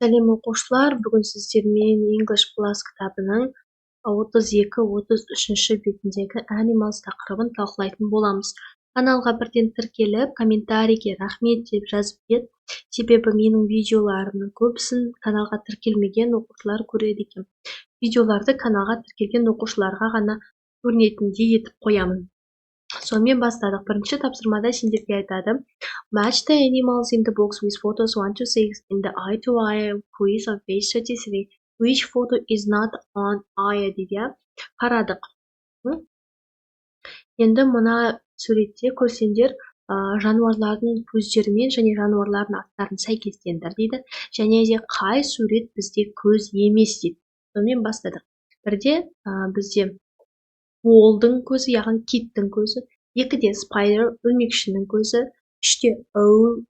Сәлем, оқушылар! Бүгін сіздермен English Plus кітабының 32-33-ші бетіндегі Animals тақырыбын талқылайтын боламыз. Каналға бірден тіркеліп, комментарийге «рахмет» деп жазып кет, себебі менің видеоларымның көбісін каналға тіркелмеген оқушылар көреді екен. Видеоларды каналға тіркелген оқушыларға ғана көрінетіндей етіп қоямын. Сонымен, бастадық. Бірінші тапсырмада сендерге айтады: «Match the animals in the box with photos 1 to 6 in the eye to eye quiz on page 33. Which photo is not an eye?» дейді, иә. Қарадық. Енді мына суретте көрсеңдер, жануарлардың көздерімен және жануарлардың аттарын сәйкестендір дейді және де қай сурет бізде көз емес дейді. Сонымен, бастадық. Бірде бізде whale дың көзі, яғни киттің көзі, екіде spider, өрмекшінің көзі, үште owl,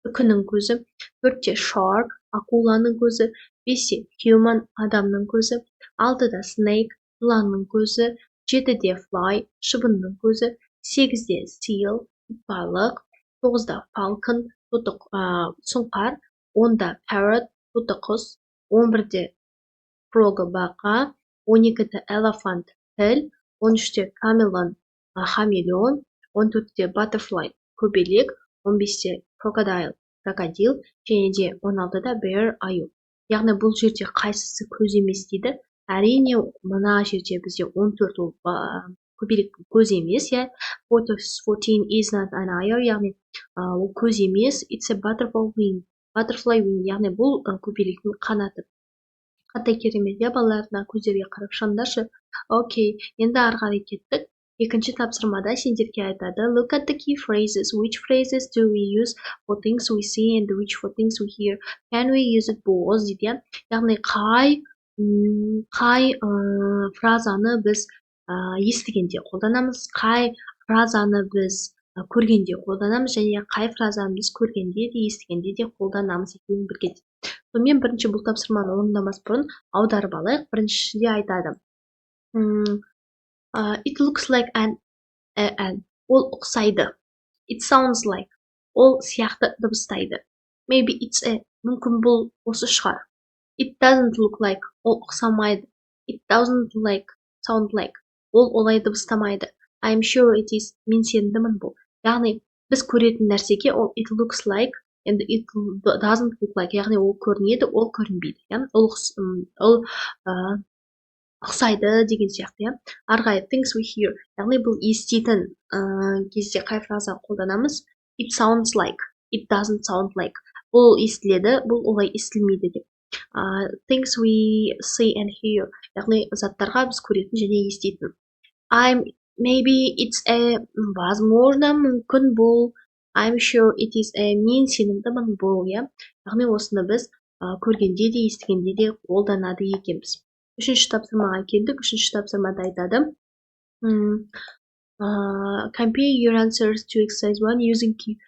үкінің көзі, төртте shark, акуланың көзі, бесте human, адамның көзі, алтыда snake, жыланның көзі, жетіде fly, шыбынның көзі, сегізде seal, итбалық, тоғызда falcon, тоты сұңқар, 10-да parrot, тоты құс, 11-де frog, бақа, 12-де elephant, піл, 13-те chameleon, хамелеон, 14-те butterfly, көбелек, 15-те crocodile, крокодил және де 16-да bear, аю. Яғни бұл жерде қайсысы көз емес дейді? Әрине, мына жерде бізде 14, ол көбелектің көзі емес, иә. Photo 14 is not an eye, яғни ол көз емес. It's a butterfly wing, butterfly wing, яғни бұл көбелектің қанаты. Қандай керемет, иә, балалар? Мына көздерге қарап шығыңдаршы. Окей, енді ары қарай кеттік. Екінші тапсырмада сендерге айтады: «Look at the key phrases. Which phrases do we use for things we see and which for things we hear? Can we use it both?» дейді, иә. Яғни қай фразаны біз естігенде қолданамыз, қай фразаны біз көргенде қолданамыз және қай фразаны біз көргенде де, естігенде де қолданамыз, екеуін бірге. Сонымен, бірінші бұл тапсырманы орындамас бұрын аударып алайық. Біріншіде айтады: «It looks like an», ол ұқсайды. «It sounds like», ол сияқты дыбыстайды. «Maybe it's a», мүмкін, бұл осы шығар. «It doesn't look like», ол ұқсамайды. «It doesn't like sound like», ол олай дыбыстамайды. «I'm sure it is», мен сендімін бұл. Яғни біз көретін нәрсеге ол «it looks like», енді «it doesn't look like», яғни ол көрінеді, ол көрінбейді, иә, ол ұқсайды деген сияқты, иә. Ары қарай things we hear, яғни бұл еститін кезде қай фраза қолданамыз? «It sounds like», «it doesn't sound like», бұл естіледі, бұл олай естілмейді деп. Things we see and hear, яғни заттарға біз көретін және еститін. I'm «maybe it's a», возможно, мүмкін бұл. «I'm sure it is a», мен сенімдімін бұл, иә. Яғни осыны біз көргенде де, естігенде де қолданады екенбіз. Үшінші тапсырмаға келдік. Үшінші тапсырмада айтады: «Compare your answers to exercise 1 using key.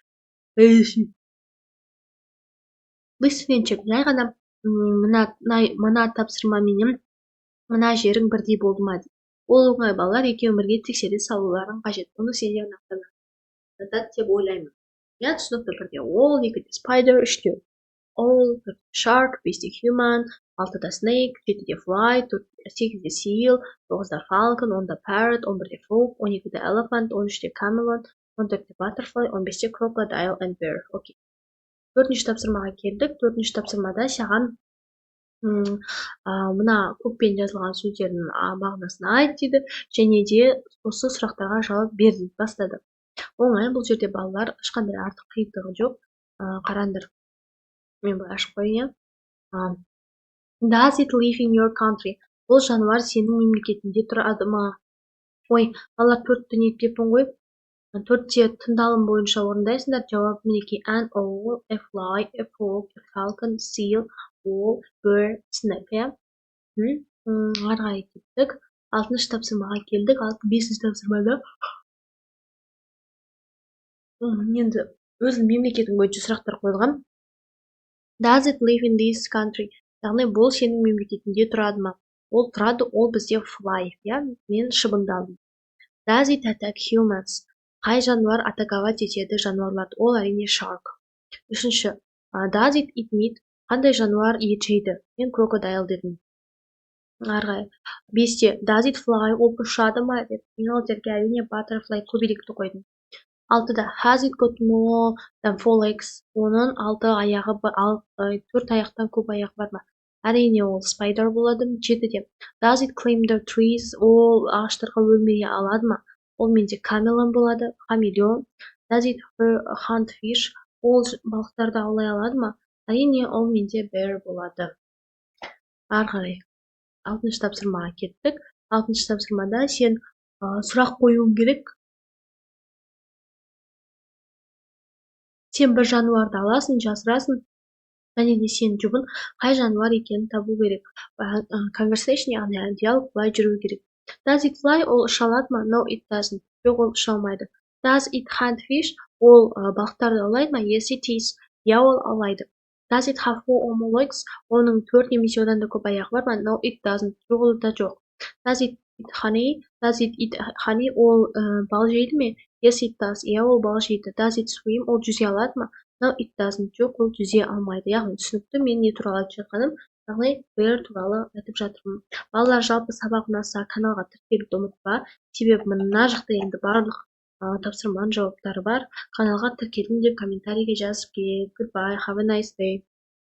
Listen and check». Жай ғана мына тапсырмаменен мына жерің бірдей болды ма дейді. Ол оңай, балалар, екеуін бірге тексере салуларың қажет. Бұны сендер нақты деп ойлаймын, иә. Түсінікті: бірде ол, екіде spider, үште owl, төртте shark, бесте human, алтыда snake, жетіде fly, сегізде seal, тоғызда falcon, 10-да parrot, 11-де frog, 12-де elephant, 13-те chameleon, 14-те butterfly, 15-те crocodile and bear. Окей, төртінші тапсырмаға келдік. Төртінші тапсырмада саған мына көкпен жазылған сөздердің мағынасын айт дейді және де осы сұрақтарға жауап бер дейді. Бастады. Оңай бұл жерде, балалар, ешқандай артық қиындығы жоқ. Қараңдар, мен былай ашып қояйын, иә. «Does it live in your country?» Бұл жануар сенің мемлекетіңде тұрады ма? Ой, балалар, төртті нетпеппін ғой. Төртте тыңдалым бойынша орындайсыңдар. Жауап мінекей: an owl, a fly, a frog, a falcon, seal, owl, bear, snake, иә. Ары қарай кеттік. Алтыншы тапсырмаға келдік. Бесінші тапсырмада енді өзінің мемлекетің бойынша сұрақтар қойылған. «Does it live in this country?» Яғни бұл сенің мемлекетіңде тұрады ма? Ол тұрады, ол бізде fly, иә. Мен шыбынды алдым. «Does it attack humans?» Қай жануар атаковать етеді жануарларды? Ол, әрине, shark. Үшінші: «Does it eat meat?» Қандай жануар ет жейді? Мен crocodile дедім. Ары қарай бесте: Does it fly? Ол ұшады ма деп. Мен ол жерге, әрине, butterfly, көбелекті қойдым. Алтыда: Has it got more than four legs? Оның алты аяғы, төрт аяқтан көп аяғы бар ма? Әрине, ол spider болады. Жетіде: Does it climb the trees? Ол ағаштарға өрмелей алады ма? Ол менде chameleon болады, хамелеон. Does it hunt fish? Ол балықтарды аулай алады ма? Әрине, ол менде bear болады. Ары қарай алтыншы тапсырмаға кеттік. Алтыншы тапсырмада сен сұрақ қоюың керек. Сен бір жануарды аласың, жасырасың және де сен жұбың қай жануар екенін табу керек. Conversation, яғни диалог былай жүру керек. Does it fly? Ол ұша алады ма? No, it doesn't. Жоқ, ол ұша алмайды. Does it hunt fish? Ол балықтарды аулайды ма? Yes, it is. Иә, ол аулайды. Does it have four or more legs? Оның төрт немесе одан да көп аяғы бар ма? No, it doesn't. Жоқ, онда жоқ. Does it eat honey? Does it eat honey? Ол бал жейді ме? Yes, it does. Иә, ол бал жейді. Does it swim? Ол жүзе алады ма? No, it doesn't. Жоқ, ол жүзе алмайды. Яғни түсінікті, мен не туралы айтып жатқаным, яғни bear туралы айтып жатырмын. Балалар, жалпы сабақ ұнаса, каналға тіркелуді ұмытпа, себебі мына жақта енді барлық тапсырманың жауаптары бар. Каналға тіркелдім деп комментарийге жазып кет. Goodbye, have a nice day.